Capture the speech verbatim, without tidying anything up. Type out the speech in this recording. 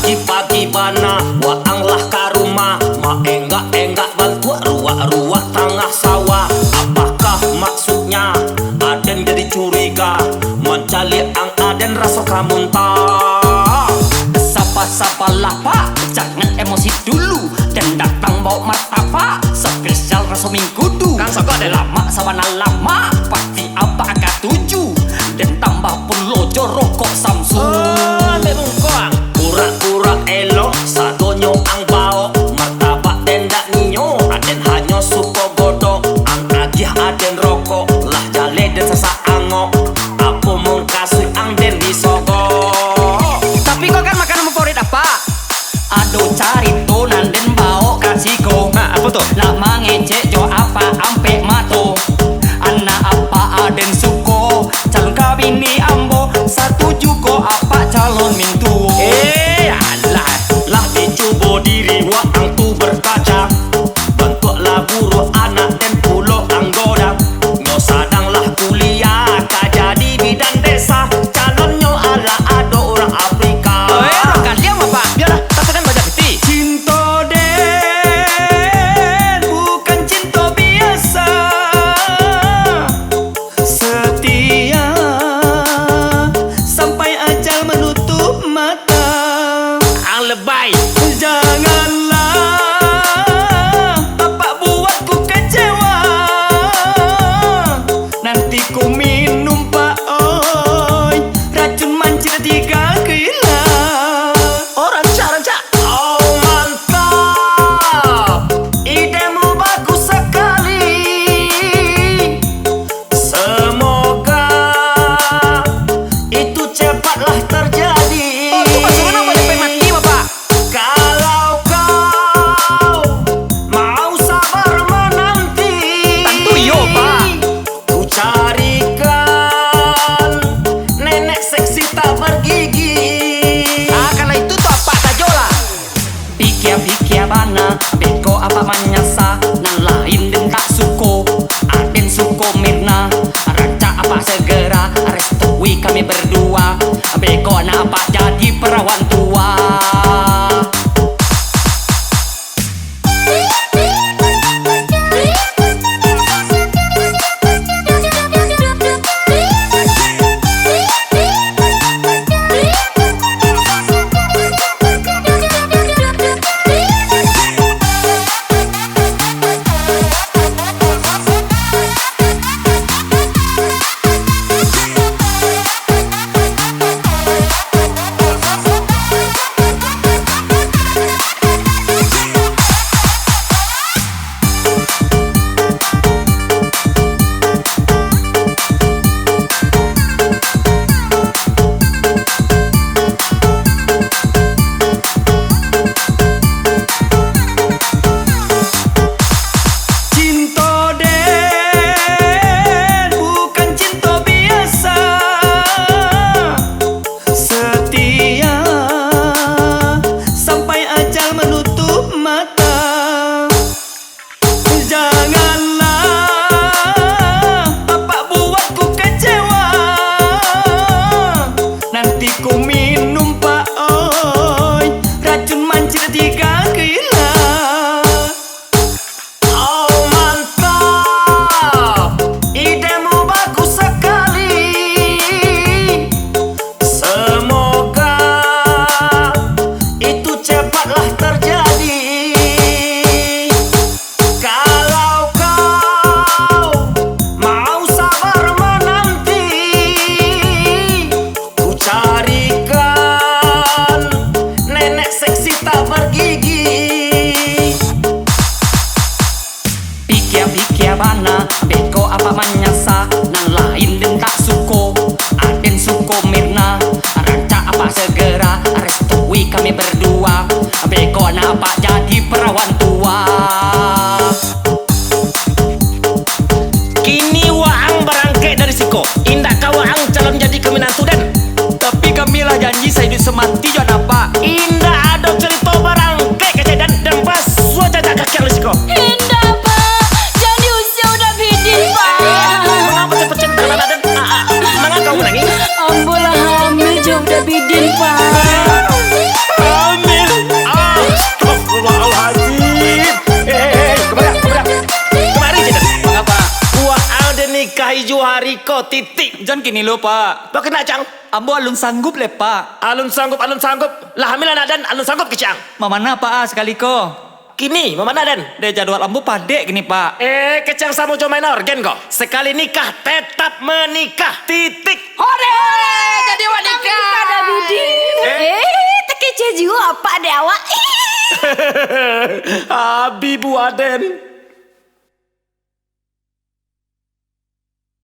Pagi-pagi bana, waang lah ka rumah, maenggak-enggak bantuak ruak-ruak tangah sawah. Apakah maksudnya? Aden jadi curiga, mancaliak ang aden raso ka muntah. Saba-sabalah, Pak, jangan emosi dulu. Den datang bawa martabak, spesial raso mingkudu. Kan sokok deh. Lamak sabana lamak, pasti abak katuju. Den tambah pulo jo rokok Samsu. Oh, ambek mungko ang. Pura-pura elok, sadonyo ang baok. Martabak den dak nio, aden hanyo suko godok. Ang agiah aden rokok, lah jaleh den sasak angok. Apo mungkasuik ang den disogok. Tapi ko kan makanan favorit apak. Ado carito nan den baok ka siko. Ha, apo tu? Lah mangecek jo apak ampek mato. Anak apak aden suko, calon ka bini ambo. Satuju ko apak calon mintuo? Eh, alah. Lah dicubo diri waang tu berkaca. Bantuak lah buruak anak den pulo ang goda. Nyo sadang lah kuliah, ka jadi bidan desa. Calonnyo alah ado urang Afrika. Oi, urang kaliang, Bapak. Bialah, katakan banyak piti. Cinto den bukan cinto biasa. Setia sampai ajal menutup mata. Ang lebay. Janganlah apak buatku kecewa. Nanti ku minum, Pak, oi, racun mancit tiga kilo. Oh, rancak, rancak. Oh, mantap. Idemu bagus sekali. Semoga itu cepatlah terjadi. Oh, tu pasurunan banyak pai mati, Bapak. Kalau kau mau sabar menanti, tantu iyo, Pak. Ku carikan Titik. Jan kini lo, Pak. Baa kecek ang? Ambo alun sanggup lai, Pak. Alun sanggup, alun sanggup. Lah hamil anak den, alun sanggup kecek ang? Mamana, Pak, ah, sakali ko? Kini, mamana den? Dek jadwal ambo padek kini, Pak. Eh, kecek ang samo jo main orgen ko. Sakali nikah, tetap menikah. Titik. Hore! Jadi awak nikah. Nikah dah, Budi. Eh? Eh, takecek juo apak dek awak. Abi buah den.